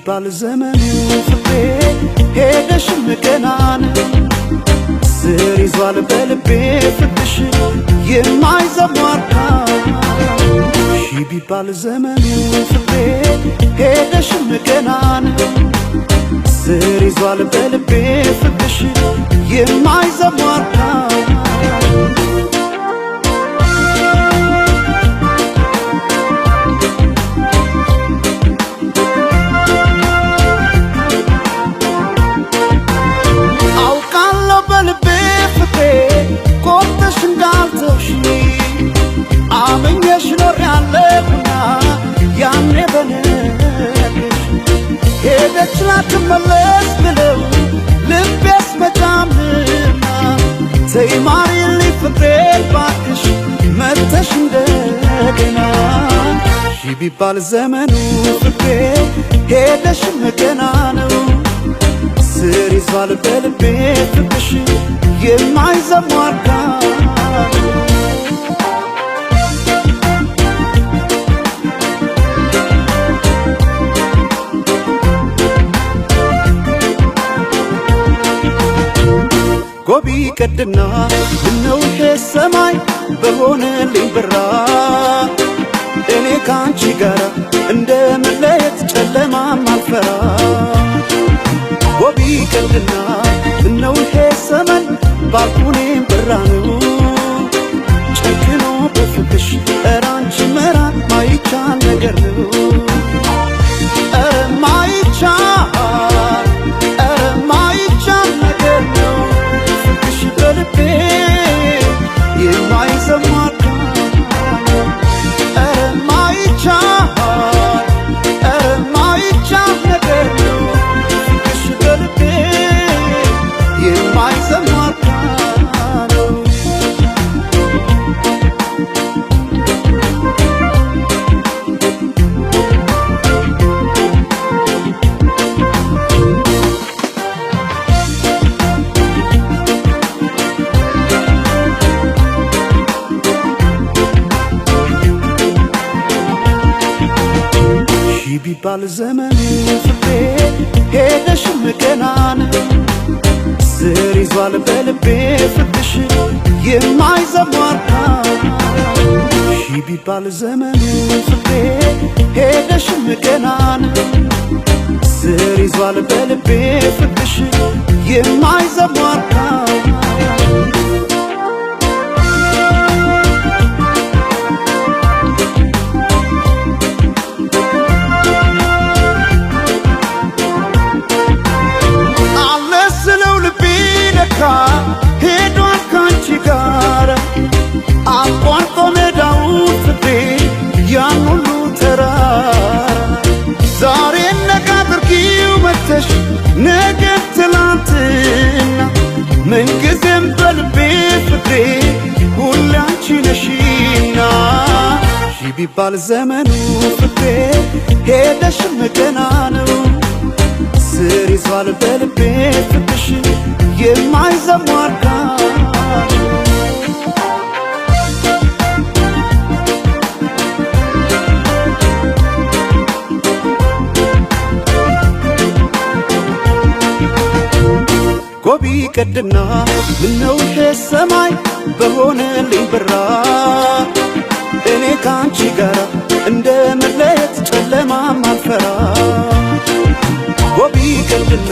ቢባል ዘመኑ ፍቅሬ ሄደሽም ገና ነው። ስር ይዟል በልቤ ፍቅርሽ የማይዘሟርካ። ሺ ቢባል ዘመኑ ፍቅሬ ሄደሽም ገና ነው። ስር ይዟል በልቤ ፍቅርሽ የማይዘሟርካ። አውቃለሁ በልቤ ፍቅሬ ቆርጠሽ እንዳልተውሽኝ፣ አምኜሽ ኖሬያለሁና ያኔ በነግርሽ። ሄደች ላትመለስ ብለው ልቤስ መጫምና፣ ተይ ማሪልኝ ፍቅሬ ባክሽ መተሽ እንደገና። ሺ ቢባል ዘመኑ ፍቅሬ ሄደሽም ገና ነው። ስር ይዟል በልቤ ፍቅርሽ የማይዘሟርካ። ጎቢ ቀድና ምነው ይሄ ሰማይ በሆነልኝ ብራ፣ እኔ ካንቺ ጋር እንደ መለየት ጨለማም አልፈራ። ጎቢ ቀድና ምነው ይሄ ሰማይ ባልኩኔም ብራ ነው። ጨክኖ በፍቅሽ ኧረ አንቺ መራቅ ማይቻል ነገር ነው። ኧረ ማይቻል፣ ኧረ ማይቻል ነገር ነው። ፍቅርሽ በልቤ የማይሰማ። ኧረ ማይቻል፣ ኧረ ማይቻል ነገር ነው። ፍቅርሽ በልቤ የማይሰማ ነው። ሺ ቢባል ዘመኑ ፍቅሬ ሄደሽም ገና ነው። ስር ይዟል በልቤ ፍቅርሽ የማይዘሟርካ። ሺ ቢባል ዘመኑ ፍቅሬ ሄደሽም ገና ነው። ስር ይዟል በልቤ ፍቅርሽ የማይዘሟርካ። አለ ስለው ልቤ ለካ ሄዷል ካንቺ ጋር፣ አቋርጦ ሜዳውን ፍቅሬ ያን ሁሉ ተራራ። ዛሬ ነጋ አድርጊው መተሽ ነገ ትላንትና፣ ምንጊዜም በልቤ ፍቅሬ ሁሌ አንቺ ነሽና። ሺ ቢባል ዘመኑ ፍቅሬ ሄደሽም ገና ነው። ስር ይዟል በልቤ ፍቅርሽ የማይዘሟርካ። ጎቢ ቀድና ምነው ይሄ ሰማይ በሆነልኝ ብራ፣ እኔ ካንቺ ጋር እንደ መለየት ጨለማም አልፈራ። ጎቢ ቀድና